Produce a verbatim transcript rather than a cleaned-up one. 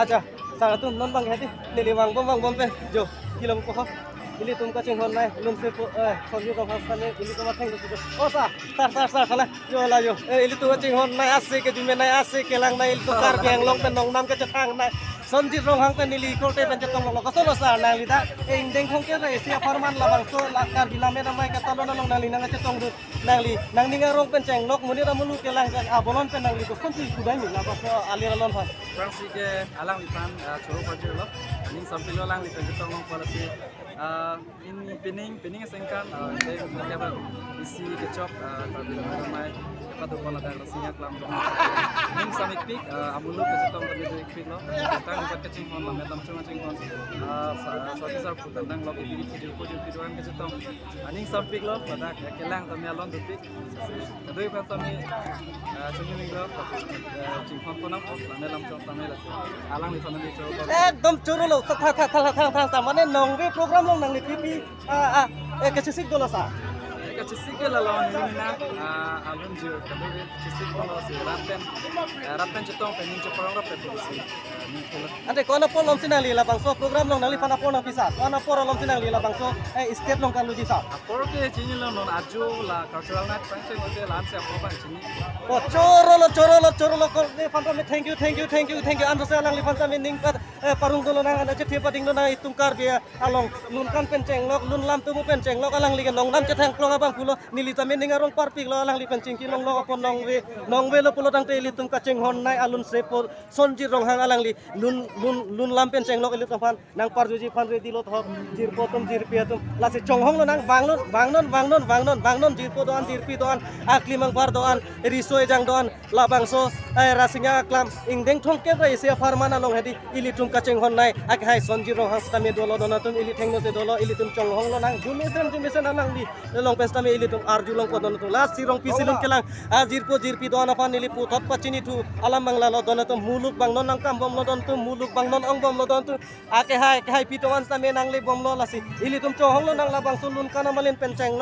Acha, sar atum non bang hedi, neli vangbom vangbom pen, jo, kilo ko ho. Ilitum kachinghon nei, lun se po, eh, Sonjit Ronghang sir ne, ilitum atheng lo. O sir, sir, sir, sir, sala, jo la jo. Eh, ilitum kachinghon nei, ase kejume nei, ase kelang nei, ilitum Karbi Anglong pen nongnam kachethang nei. Sonjit Ronghang pen neli korte pen chetong lo, koson lo sir, nangli ta, eh, ingdeng thongkep ra isi apharman labangso, la Karbi Lammet Amei katalon along nangli nangkachetongdun. Nangli, nangning arong pen chenglok, monit amulu kelang ke abolon pen nangli kosonsi kudai mi labangso alir alon aphan. Aphrangsi ke alangliphan, ah, choro pajirlo, aning sampilo alangliphan ketong long policy, ah, in pining, pining asengkan, ah, te mungkin apa isi kechok, ah, Karbi Lammet Amei, apa tu pala dak Rasinja Aklam dong. Ning samikpik, ah, amulu kechetong kami tu ikpiklo, tang buat kachinghon, Lammet Lamchong kachinghon, ah, sa, sa kisar putang dang lok ikpik kejur kejur kejur kechetong. Aning sampiklo, ladak kelang tame alon dopik. Kadokave tame, eh, chunimiklo, eh, chingkon ponam, oh, Lammet Lamchong tame la. Alangliphan neli choro. Ekdom choro lo, tha, tha, tha, mane nongve program along nangli pipi, ah, ah, eh, kachesik dolo sir. Eh, kachesik ke la lo nina, ah, alun jir, kadokave chesik dolo si, rat pen, eh, rat pen chetong pen ning cheparong rap pen polisi. Ante ko-an apor alomsi nangli labangso program along nangliphan apor nangpi sir? Ko-an apor alomsi nangli labangso, eh, stage along kaluji sir? Apor ke chinilo non ajo la cultural night pangcheng hote la-ansi apor pangchini. Oh, choro lo, choro lo, choro lo, ko-an aphan tame thank you, thank you, thank you, thank you. Anso se alangliphan tame ning pat, eh, parong dolo nang, ana chethe pading lo nang itum Karbi along lun kan pen chenglok, lun lam tumu pen chenglok, alangli ke nongnam chethang klong abang pulo, neli tame ning arong parpiklo, alangli pen chingki longlok apor nongve, nongvelo pulo tangte ilitum kachinghon nei alun se po Sonjit Ronghang alangli lun, lun, lun lam pen chenglok ilitum aphan nangparjuji aphan ready lo thok, jirpo atum, jirpi atum. Lasi chonghong lonang, vangnon, vangnon, vangnon, vangnon, vangnon, jirpo do-an, jirpi do-an, aklimangpar do-an, riso ejang do-an, labangso, eh, Rasinja Aklam, ingdeng thongkep ra isi apharman along hedi, ilitum kachinghon nei, akhai Sonjit Ronghang sitame dolo don atum, ili thengno se dolo, ilitum chonghong lonang, jumesen, jumesen alangli along pen sitame ilitum arjulongpo don atum. Lasi Rongpi si lun kelang, ajirpo jirpi do-an aphan neli puthot pachinithu, alam bang lalo don atum, muluk vangnon nangkambomlo don atum, muluk vangnon ongbomlo don atum, akehai, kehaipi do-an sitame nanglebomlo lasi. Ilitum chonghong lonang labangso lun kan amalin pen chenglok,